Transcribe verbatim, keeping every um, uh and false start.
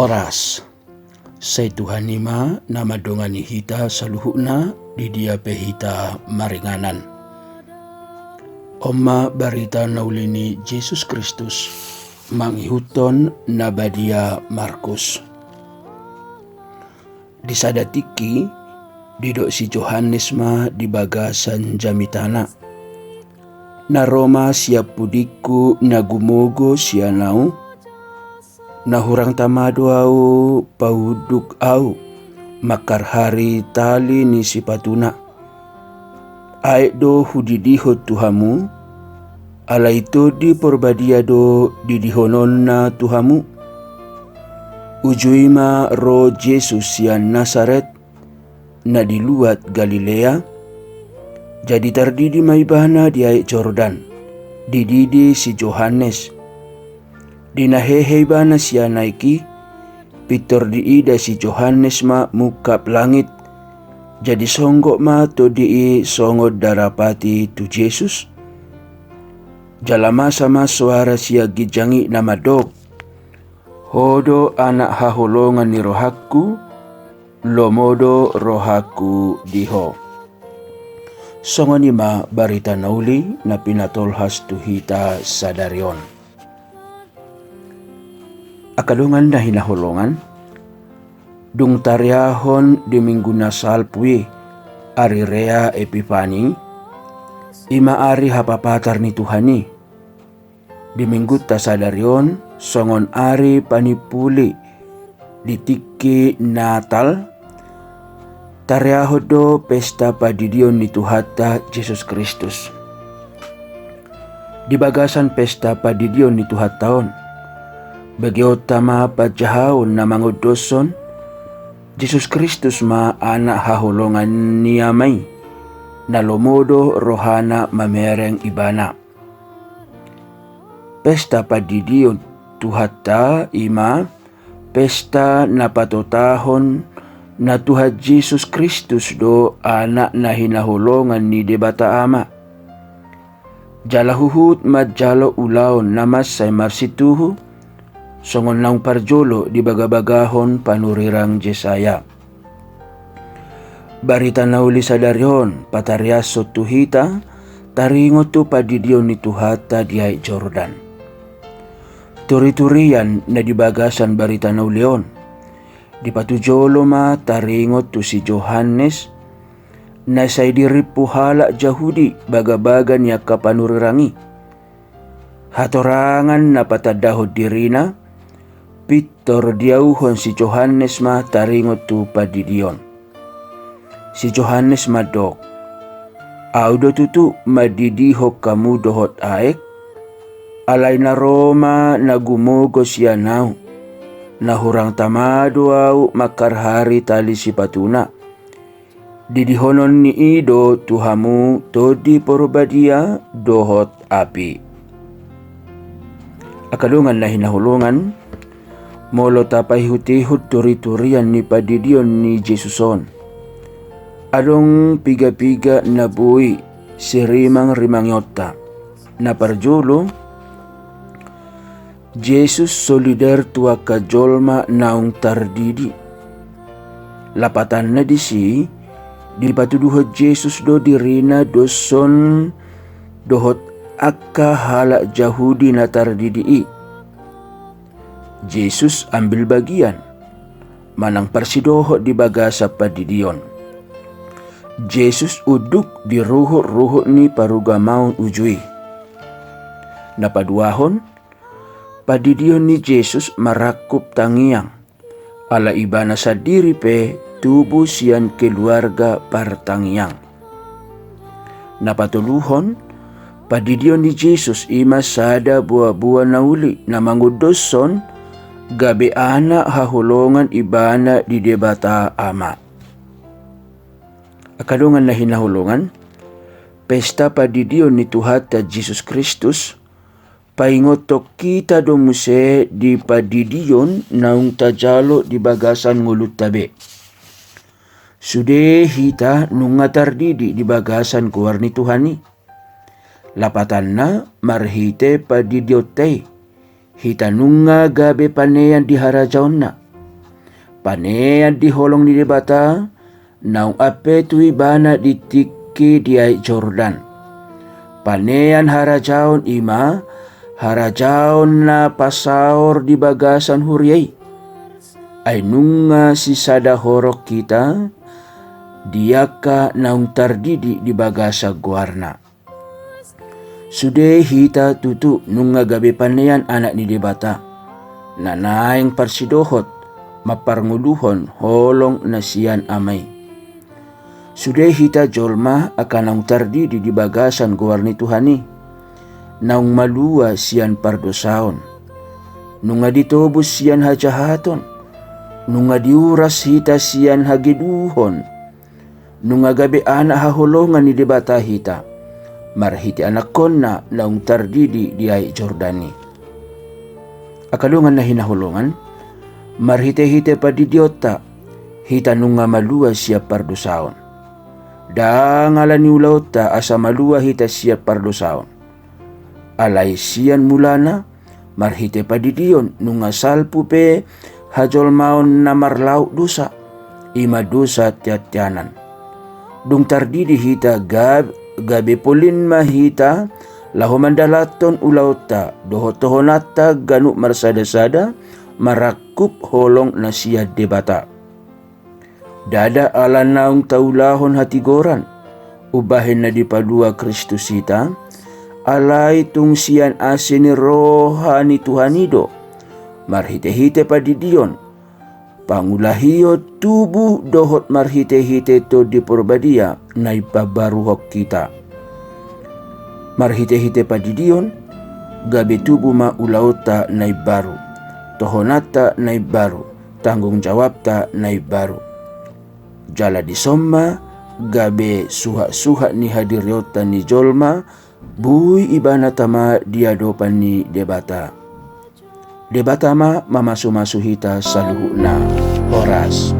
Horas. Sai Tuhan i ma na mandongani hita saluhutna di dia pe hita maringanan. On ma barita na uli ni Jesus Kristus mangihuthon na badia Markus. Di sada tingki, didok si Johannes ma di bagasan jamitana: Na ro ma sian pudingku na gumogo sian ahu, na hurang tama do ahu paunduk ahu mangkarhari tali ni sipatuna. Aek do hudidihon tu hamu, alai Tondi Porbadia do didihononna tu hamu. Uju i ma ro Jesus sian Nasaret, na di luat Galilea. Jadi tardidi ma ibana di aek Jordan, dididi si Johannes. Di na hehe ibana sian aek i, pintor diida si Johannes ma mungkap langit. Jadi songgop ma Tondi i songon darapati tu Jesus. Jala masa ma soara sian ginjang i na mandok: Ho do Anak haholongan ni rohangku, lomo do rohangku di Ho. Songon i ma barita na uli na pinatolhas tu hita sadari on. Angka dongan na hinaholongan, dung tareahon di minggu na salpu i, ari Rea Epipani, i ma ari hapapatar ni Tuhan i. Di minggunta sadari on, songon ari panimpuli di tingki Natal, tareahon do pesta pandidion ni Tuhanta Jesus Kristus. Di bagasan pesta pandidion ni Tuhanta on, begeonta ma panjahaon na mangondoshon: Jesus Kristus ma Anak haholongan ni Ama i, na lomo do rohana mamereng Ibana. Pesta pandidion Tuhanta i ma pesta na patotahon na Tuhan Jesus Kristus do Anak na hinaholongan ni Debata Ama. Jala huhut manjalo ulaon na mansai marsituhu, songon naung parjolo dibagabagahon panurirang Jesaya. Barita na uli sadari on patareashon tu hita taringot tu pandidion ni Tuhanta di aek Jordan. Turiturian na di bagasan barita na uli on, dipatujolo ma taringot tu si Johannes, na sai dirimpu halak Jahudi bagabaga ni angka panurirang i. Hatorangan na patandahon dirina, pintor diauhon si Johannes ma taringot tu pandidion. Si Johannes mandok: Ahu do tutu mandidihon hamu dohot aek, alai na ro ma na gumogo sian ahu, na hurang tama do ahu mangkarhari tali sipatuna. Didihonon ni i do tu hamu Tondi Porbadia dohot api. Angka dongan na hinaholongan, molo tapaihutihut turiturian ni pandidion ni Jesus on, adong pigapiga na boi sirimangrimangionta. Na parjolo, Jesus solider tu angka jolma naung tardidi. Lapatanna disi, dipatuduhon Jesus do dirina doshon dohot angka halak Jahudi na tardidi i. Jesus ambil bagian manang parsidohot di bagasan pandidion. Jesus unduk di ruhutruhut ni parugamaon uju i. Na paduahon, pandidion ni Jesus marangkup tangiang, ala ibana sandiri pe tubu sian keluarga partangiang. Na patoluhon, pandidion ni Jesus i ma sada boaboa na uli na mangondoshon gabe anak haholongan ibana di Debata Ama. Angka dongan na hinaholongan, pesta pandidion ni Tuhanta Jesus Kristus paingothon hita do muse di pandidion naung tajalo di bagasan ngolunta be. Sude hita nunga tardidi di bagasan goar ni Tuhan i. Lapatanna, marhite pandidionta i, hita nunga gabe panean di harajaonna. Panean di holong ni Debata, naung ampe tu ibana di tingki di aek Jordan. Panean harajaon i ma, harajaon na pasaor di bagasan huria i. Ai nunga sisada horong hita, di angka naung tardidi di bagasan goarna. Sude hita tutu nunga gabe panean anak ni Debata, na naeng parsidohot mamparngoluhon holong na sian Ama i. Sude hita jolma angka naung tardidi di bagasan goar ni Tuhan i, naung malua sian pardosaon, nunga ditobus sian hajahaton, nunga diuras hita sian hageduhon, nunga gabe anak haholongan ni Debata hita, marhite anakkonna naung tardidi di aek Jordan i. Angka dongan na hinaholongan, marhitehite padidionta, hita nunga malua sian pardosaon. Ndang ala ni ulaonta asa malua hita sian pardosaon. Alai sian mulana, marhite padidion nunga salpu pe hajolmaon na marlaok dosa, i ma dosa teanteanan. Dung tardidi hita gab-, gabe polin ma hita, laho mandalanhon ulaonta, dohot tohonanta ganup marsadasada, marangkup holong na sian Debata. Ndada ala naung taulahon hatigoran, umbahen na dipalua Kristus hita, alai tung sian asi ni roha ni Tuhan i do, marhitehite padidion, pangulahion tubu dohot marhitehite Tondi Porbadia na imbaruhon hita. Marhitehite padidion, gabe tubu ma ulaonta na imbaru, tohonanta na imbaru, tanggung jawabta na imbaru. Jala dison ma gabe suhatsuhat ni hadirionta ni jolma, boi ibana tama di adopan ni Debata. Debata ma mamasumasu hita saluhutna. Horas.